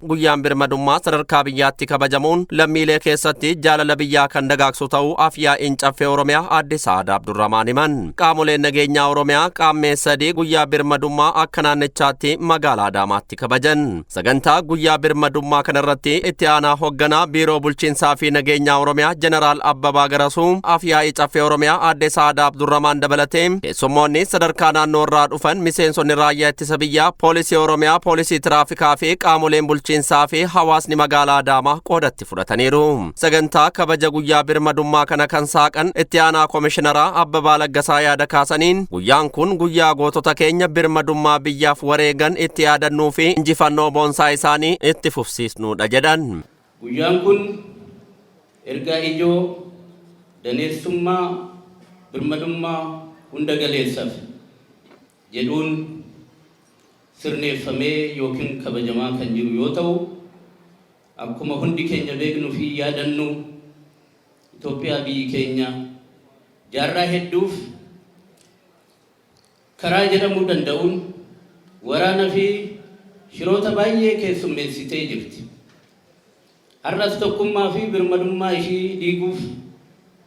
Guyyaan birmadummaa sadarkaa biyyaatti kabajamuun lammiilee keessatti jaalala biyyaa kan dagaagsu ta'uu Afyaa'iin Caffee Oromiyaa Aadde Sa'aadaa Abdurrahmaan himan. Qaamoleen nageenyaa Oromiyaa Qaammee 3 guyyaa birmadummaa akka naannichaatti magaalaa Adaamaatti kabajan. Sagantaa guyyaa birmadummaa kanarratti itti aanaa hogganaa Biiroo Bulchiinsaa fi Nageenyaa Oromiyaa Jeneraal Abbabaa Garasuu, Afyaa'ii Caffee Oromiyaa Aadde Sa'aadaa Abdurrahmaan dabalatee keessummoonni sadarkaa naannoo irraa dhufan, miseensonni raayyaa ittisa biyyaa, poolisii Oromiyaa, poolisii tiraafikaa fi qaamoleen bulchiinsaa fi hawaasni magaalaa Adaamaa qoodatti fudhataniiru. Sagantaa kabaja guyyaa birmadummaa kana kan saaqan itti aanaa komishinaraa Abbabaa Laggasaa yaada kaasaniin, guyyaan kun guyyaa gootota keenya birmadummaa biyyaaf wareegan itti yaadannuu fi injifannoo boonsaa isaanii itti fufsiisnuudha jedhan. Guyyaan kun ergaa ijoo daneessummaa birmadummaa hunda galeessaf jedhuun sirneeffamee yookiin kabajamaa kan jiru yoo ta'u, akkuma hundi keenya beeknu fi yaadannu Itoophiyaa biyyi keenya jaarraa hedduuf karaa jedhamuu danda'uun waraana fi shiroota baay'ee keessummeessitee jirti. Har'as tokkummaa fi birmadummaa ishii diiguuf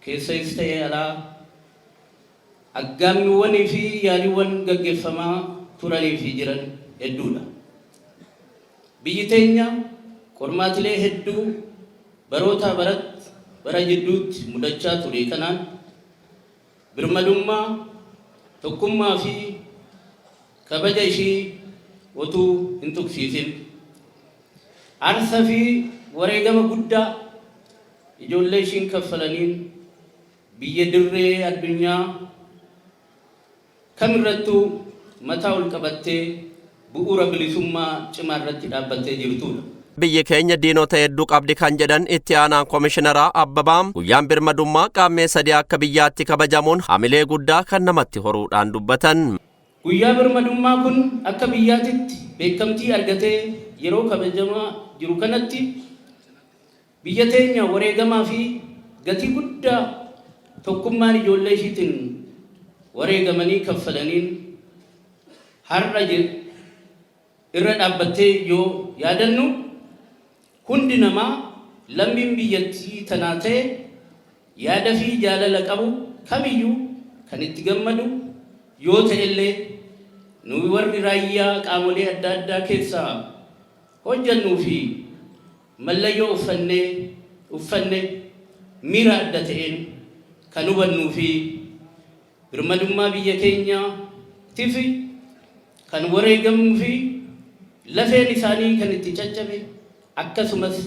keessayis ta'ee alaa aggaammiwwanii fi yaaliwwan gaggeeffamaa turanii fi jiran hedduudha. Biyyi teenya qormaatilee hedduu barootaa baratti, bara jidduutti mudachaa ture kanaan birmadummaa, tokkummaa fi kabaja ishii otuu hin tuqsiisin aarsa fi wareegama guddaa ijoollee ishiin kaffalaniin biyya dirree addunyaa kam irrattuu mataa ol qabattee bu'uura bilisummaa cimaa irratti dhaabbattee jirtuudha. Biyyi keenya diinota hedduu qabdi kan jedhan itti aanaan komishinaraa Abbabaa, guyyaan birmadummaa Qaammee 3 akka biyyaatti kabajamuun hamilee guddaa kan namatti horuudhaan dubbatan. Guyyaa birmadummaa kun akka biyyaatitti beekamtii argatee yeroo kabajamaa jiru kanatti biyya teenya wareegamaa fi gatii guddaa tokkummaan ijoollee ishiitiin wareegamanii kaffalaniin har'a irra dhaabbattee yoo yaadannu, hundi namaa lammiin biyyattii tanaa ta'e yaada fi jaalala qabu kamiyyuu kan itti gammadu yoo ta'ellee, nuyi warri raayyaa qaamolee adda addaa keessaa hojjannuu fi mallayyoo uffannee uffanne miira adda ta'een kan hubannuu fi birmadummaa biyya keenyaatiif kan wareegamuu fi lafeen isaanii kan itti caccabe akkasumas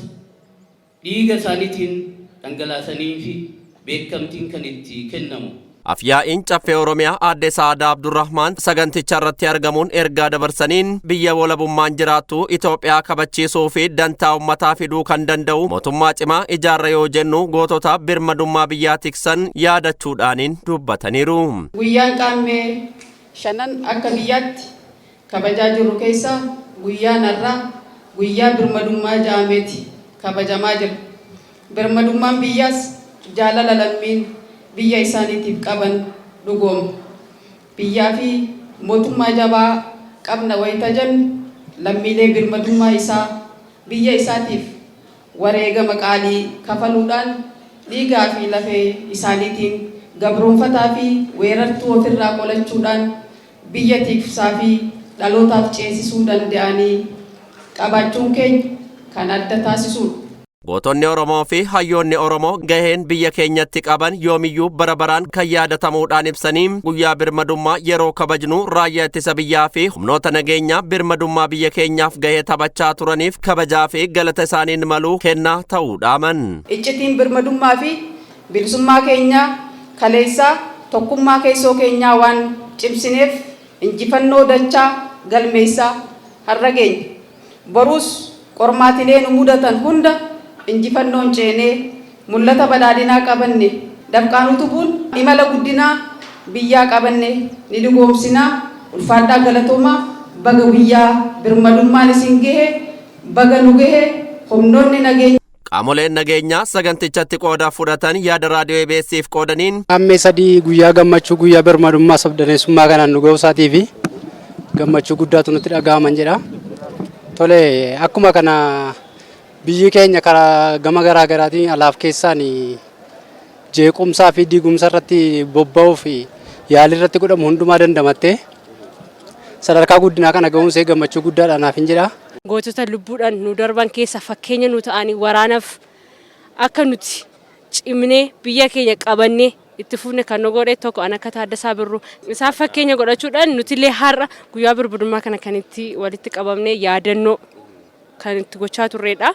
dhiiga isaaniitiin dhangalaasanii fi beekamtiin kan itti kennamu. Afyaa'iin Caffee Oromiyaa Aadde Sa'aadaa Abdurrahmaan saganticha irratti argamuun ergaa dabarsaniin, biyya walabummaan jiraattu Itoophiyaa kabachiisuu fi dantaa uummataa fiduu kan danda'u mootummaa cimaa ijaarra yoo jennu gootota birmadummaa biyyaa tiksan yaadachuudhaaniin dubbataniiru. Guyyaan Qaammee shanan akka biyyaatti kabajaa jirru keessaa guyyaan har'aa guyyaa birmadummaa ja'ameeti kabajamaa jira. Birmadummaan biyyaas jaalala lammiin biyya isaaniitiif qaban dhugooma. Biyyaa fi mootummaa jabaa qabna wayita jennu lammiilee birmadummaa isaa biyya isaatiif wareegama qaalii kafaluudhaan dhiigaa fi lafee isaaniitiin gabroomfataa fi weerartuu ofirraa qolachuudhaan biyya tiikfsaa fi dhalootaaf ceesisuu danda'anii qabaachuun keenya kan adda taasisuudha. Gootonni Oromoo fi hayyoonni Oromoo gaheen biyya keenyatti qaban yoomiyyuu bara baraan kan yaadatamuudhaan ibsanii, guyyaa birmadummaa yeroo kabajnu raayyaa ittisa biyyaa fi humnoota nageenyaa birmadummaa biyya keenyaaf gahee taphachaa turaniif kabajaa fi galata isaaniin maluu kennaa ta'uu dhaaman. Iccitiin birmadummaa fi bilisummaa keenyaa kaleessaa tokkummaa keessoo keenyaa waan cimsineef injifannoo dachaa galmeessaa har'a geenye. Boruus qormaatilee nu mudatan hunda injifannoon ceenee mul'ata badhaadhinaa qabanne dafqaan utubuun imala guddinaa biyyaa qabanne ni dhugoomsina. Ulfaadhaa, galatoomaa! Baga guyyaa birmadummaan isin gahe, baga nu gahe! Humnoonni nageenya. Qaamoleen nageenyaa sagantichatti qooda fudhatan yaada Raadiyoo EBS'f qoodaniin. Qaammee 3 guyyaa gammachuu, guyyaa birmadummaa sabdaneessummaa kanaan nu ga'uu isaatii fi gammachuu guddaatu nutti dhaga'aman jedha. Tole, akkuma kana biyyi keenya karaa gama garaa garaatiin alaaf keessaan jeequmsaa fi diigumsa irratti bobba'uu fi yaalii irratti godhamu hundumaa dandamattee sadarkaa guddinaa kana ga'uun ishee gammachuu guddaadha naaf hin jedha. Gootota lubbuudhaan nu darban keessa fakkeenya nu ta'anii waraanaaf akka nuti cimnee biyya keenya qabannee itti fufne kan nu godhe tokko an akka Taaddasaa Birruu isaan fakkeenya godhachuudhaan nutillee har'a guyyaa birmadummaa kana kan itti walitti qabamnee yaadannoo kan itti gochaa turredha.